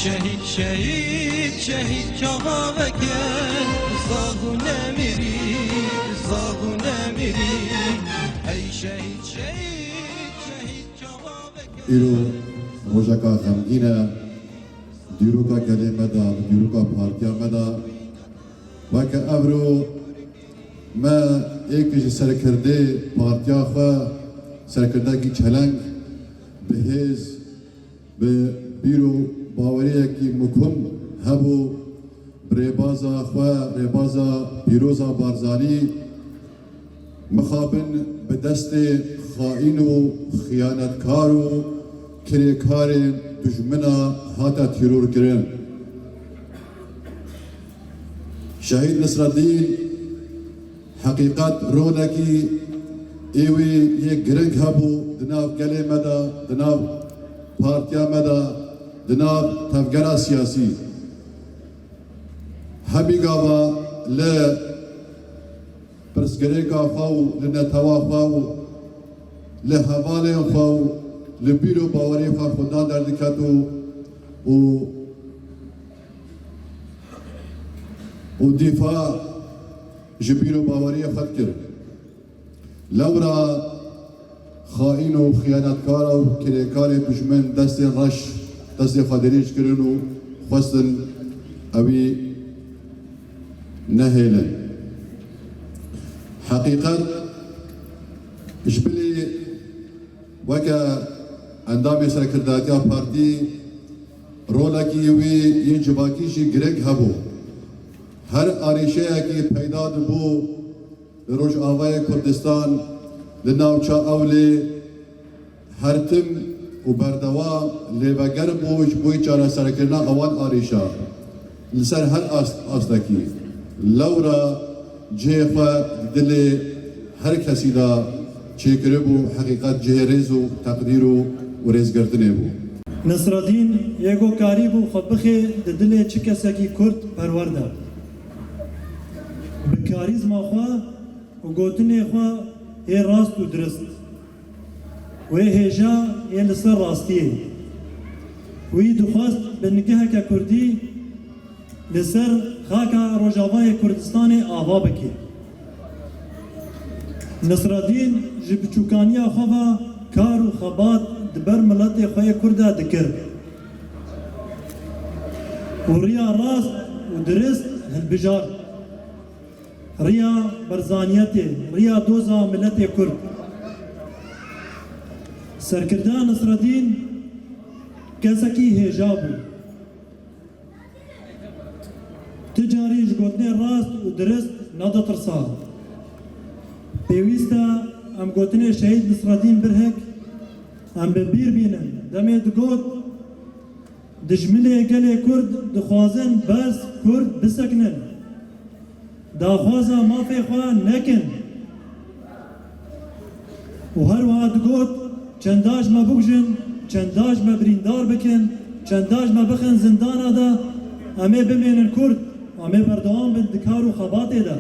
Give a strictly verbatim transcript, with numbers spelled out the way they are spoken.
Şehîd, şehîd, şehîd çaxaveke, sax û nemirî, sax û nemirî. Ey şehîd, şehîd, şehîd çaxaveke. Îro rojeka xemgîn e, dîroka gelê me de, dîroka partiya me de. Weke evro me êk ji serkirdê partiya xwe, serkirdekî çeleng, bi hêz, bi bîr û baweriyekî mukim hebû, bi rêbaza xwe, rêbaza pîroza Barzanî, mixabin bi destê xaîn û xiyanetkar û kirêkarên dijmina hate tîrorkirin. Şehîd Nisredîn heqîqet rolekî ê wî yê giring hebû di nav gelê me de, di nav partiya me de, di nav tevgera siyasî. Hemî gava li pirsgirêka xwe û li netewa xwe û li hevalên xwe û li bîr û baweriyên xwe xwendan derdiket û, û, û dîfa ji bîr û baweriyê xwe dikir. Lewra xaîn û xiyanetkara û kirêkarê dijmin destên reş, destê xwe dirêj kirin û xwestin ewî nehêlin. Heqîqet ji bilî weke endamê serkirdatiya partî rolekî wî yên civakî jî giring hebû. Her arîşeyekî peyda dibû li Rojavayê Kurdistan, li navça Ewlê, her tim û berdewam lêveger bû ji bo çareserkirina ewan arîşa li ser her ast, astekî. Lewra cihê xwe di dilê her kesî de çêkiribû, heqîqet cihê rêz û teqdîr û, û rêzgirtinê bû. Nisredîn yê ku karîbû xwe bixê di dilê çi kesekî Kurd perwer de. Bi karîzma xwe û gotinê xwe yê rast û dirist, wê hêja yê li ser rastiyê. Wî dixwest bingeheke kurdî li ser xaka Rojavayê Kurdistanê ava bike. Nisredîn ji biçûkaniya xwe ve kar û xebat di ber miletê xwe yê Kurd de dikir û riya rast û dirist hilbijart. Riya berzaniyetê, riya doza miletê Kurd. Serkirda Nisredîn kesekî hêja bû. Ti carî ji gotinê rast û dirist neditirsa. Pêwîst e em gotinê Şehîd Nisredîn Birhik em bi bîr bînin. Demê digot, Dijminê gelê Kurd dixwazin berz Kurd bisekinin. Daxwaza mafê xwe nekin. Û her wiha digot, çenda ji me bikujin, çenda ji me birîndar bikin, çenda ji me bixin zindana de, em ê bimênin Kurd, em ê berdewam bin di kar û xebatê de.